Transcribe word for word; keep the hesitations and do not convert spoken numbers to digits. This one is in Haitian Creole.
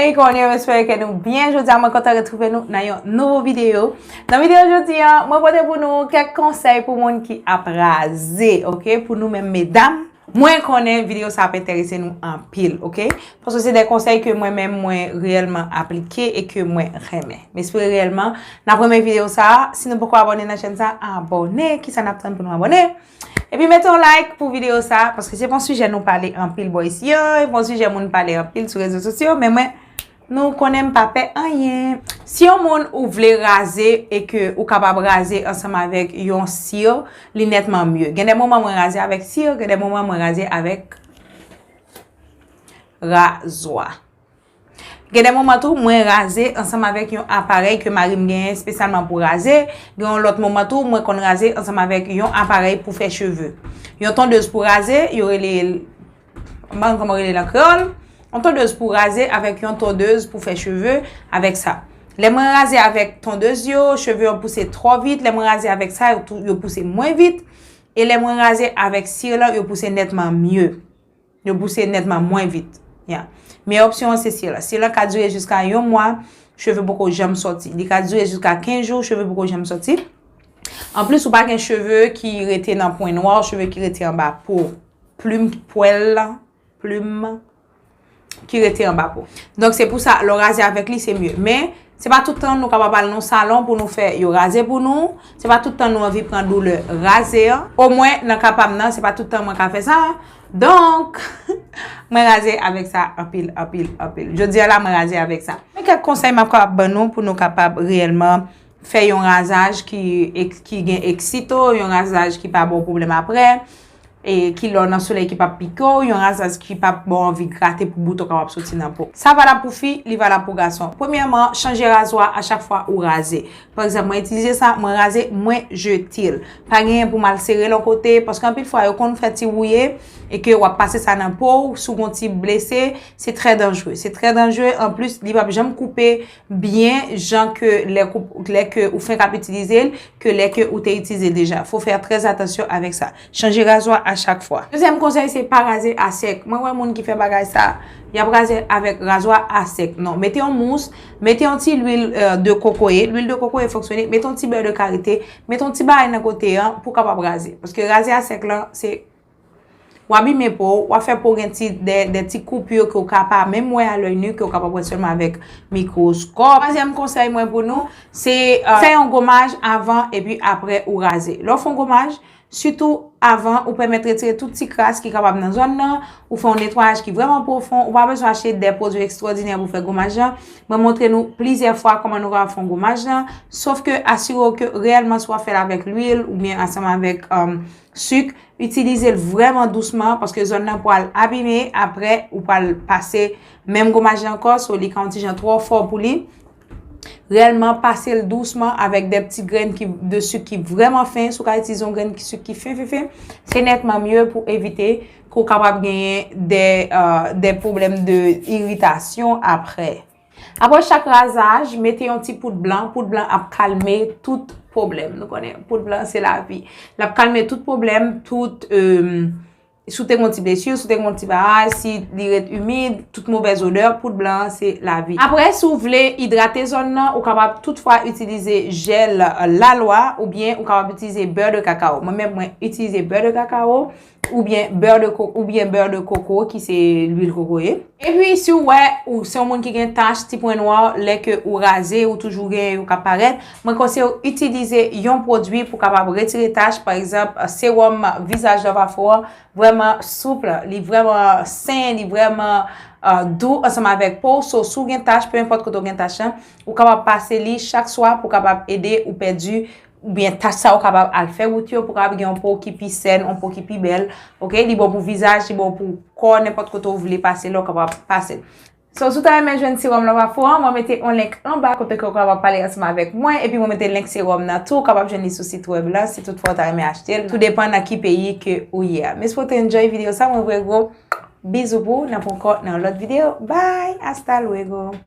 Hey, kòman nou ye? M espere ke nou byen. Jodi a, mwen kontan retwouve nou nan yon nouvo videyo. Nan videyo jodi a, mwen pote pou nou kèk konsèy pou moun ki ap raze, oke? Pou nou menm medam. Mwen konnen videyo sa ap enterese nou anpil, oke? Paske se de konsèy ke mwen menm mwen reyèlman aplike e ke mwen renmen. M espere reyèlman n ap renmen videyo sa a. Si nou poko abòne nan chèn sa, abòne. Kisa n ap tann pou nou abòne? Epi mete yon like pou videyo sa, paske se pa yon sijè nou pale anpil bò isi an, e pa yon sijè moun pale anpil sou rezo sosyo, men mwen, nou konnen m pa pè anyen. Si yon moun ou vle raze e ke ou kapab raze ansanm avèk yon sir, li nètman mye. Gen de moman mwen raze avèk sir, gen de moman mwen raze avèk razwa. Gen de moman tou, mwen raze ansanm avèk yon aparèy ke mari m genyen espesyalman pou raze. Gen yon lòt moman tou, mwen konn raze ansanm avèk yon aparèy pou fè cheve. Yon tondez pou raze, yo rele l, m pa konn kòman yo rele l an kreyòl. Yon tondez pou raze avèk yon tondez pou fè cheve avèk sa. Lè mwen raze avèk tondez yo, cheve yo pouse twò vit. Lè mwen raze avèk sa, yo tou, yo pouse mwen vit. E lè mwen raze avèk sir la, yo pouse nètman mye. Yo pouse nètman mwen vit. Ya. Meyè opsyon an se sir la. Sir la ka dire jiska yon mwa, cheve poko janm sòti. Li ka dire jiska kenz jou, cheve poko janm sòti. Anplis, ou pa gen cheve ki rete nan pwen nwa, cheve ki rete anba po. Plim pwèl la, plim ki rete anba po. Donk, se pou sa, lè w raze avèk li, se mye. Men, se pa tout tan nou kapab al nan salon pou nou fè yo raze pou nou. Se pa tout tan nou anvi pran doulè raze an. Omwen, nan ka pa m nan, se pa tout tan mwen ka fè sa. Donk, mwen raze avèk sa anpil, anpil, anpil. Jodi a la, mwen raze avèk sa. Men kèk konsèy m ap kapab ban nou pou nou kapab reyèlman fè yon razaj ki, ki gen eksito, yon razaj ki pa ba w pwoblèm aprè, e ki lè w nan solèy ki p ap pike w, yon razaj ki p ap ba w anvi grate pou bout ou kapab soti nan po. Sa valab pou fi, li valab pou gason. Premyèman, chanje razwa a chak fwa ou raze. Pa egzanp, mwen itilize sa, mwen raze, mwen jete l. Pa genyen pou m al sere l yon kote, paske anpil fwa yo konn fè ti wouye e ke w ap pase sa nan po w, si w gon ti blese, se trè danjere. Se trè danjere, anplis, li p ap janm koupe byen jan ke lè, lè ke ou fenk ap itilize l, ke lè ke ou te itilize deja. Fò fè trè atansyon avèk sa. Chanje razwa a chak fwa. Dezyèm konsèy, se pa raze a sèk. Mwen wè moun ki fè bagay sa, y ap raze avèk razwa a sèk. Non, mete yon mous, mete yon ti lwil, euh, de kokoye. Lwil de kokoye fonksyone. Mete yon ti bè de karite. Mete yon ti bagay nan kote an pou kapab raze. Paske raze a sèk lan, se w abime po w, w ap fè po w gen ti, de, de ti koupi ke w ka pa menm wè a lèy ni, ke w kapab wè sèlman avèk mikwoskòp. Twazyèm konsèy mwen pou nou, se, euh, fè yon gomaj avan epi aprè ou raze. Lè w fè yon gomaj, sitou avan, ou pèmèt retire tout ti kras ki kapab nan zòn nan, ou fè yon netwayaj ki vrèman pwofon, ou pa bezwen achte de pwodui ekstwòdinè pou fè gomaj lan. Mwen montre nou plizyè fwa kòman nou kapab fè yon gomaj lan, sof ke asire w ke reyèlman si w ap fè l avèk lwil oubyen ansanm avèk, um, sik, itilize l vrèman dousman, paske zòn nan pral abime, aprè ou pral pase menm gomaj lan ankò, so li ka yon ti jan twò fò pou li. Reyèlman, pase l dousman avèk de ti grenn ki, de sik ki vrèman fen. Si w ka itilize yon grenn sik ki fen, fen, fen, se nètman mye pou evite ke w kapab genyen de, euh, de pwoblèm de iritasyon aprè. Apre chak razaj, mete yon ti poud blan. Poud blan ap kalme tout pwoblèm. Nou konnen, poud blan se lavi. L ap kalme tout pwoblèm, tout, euh, si w te gen yon ti blesi, si w te gen yon ti bagay, si li ret imid, tout movèz odè, poud blan an se lavi. Apre, si w vle idrate zòn nan, ou kapab toutfwa itilize jèl, euh, lalwa oubyen ou kapab itilize bè de kakao. Mwen menm, mwen itilize bè de kakao oubyen bè de ko-, oubyen bè de koko ki se lwil kokoye. Epi, si w wè ou se yon moun ki gen tach, ti pwen nwa, lè ke ou raze, ou toujou gen yo k ap parèt, mwen konseye w itilize yon pwodui pou kapab retire tach, pa egzanp, sewòm vizaj Love Afro an, vrèman soup, li vrèman sen, li vrèman, euh, dou ansanm avèk po w. So, si w gen tach, pe enpòt kote w gen tach lan, ou kapab pase li chak swa pou kapab ede ou pèdi oubyen tach sa yo kapab al fè wout yo, pou kapab gen yon po ki pi sèn, yon po ki pi bèl. Oke, li bon pou vizaj, li bon pou kò, nenpòt kote w vle pase l, ou kapab pase l. So, si w ta renmen jwenn sewòm Love Afro an, mwen mete yon link anba kote ke w kapab pale ansanm avèk mwen, epi mwen mete link sewòm nan tou, ou kapab jwenn li sou sit wèb lan, si toutfwa w ta renmen achte l, tou depan nan ki peyi ke ou ye a. M espere w te enjoy videyo sa, mwen voye gwo bizou pou w, n ap ankò nan yon lòt videyo. Bye, hasta luego.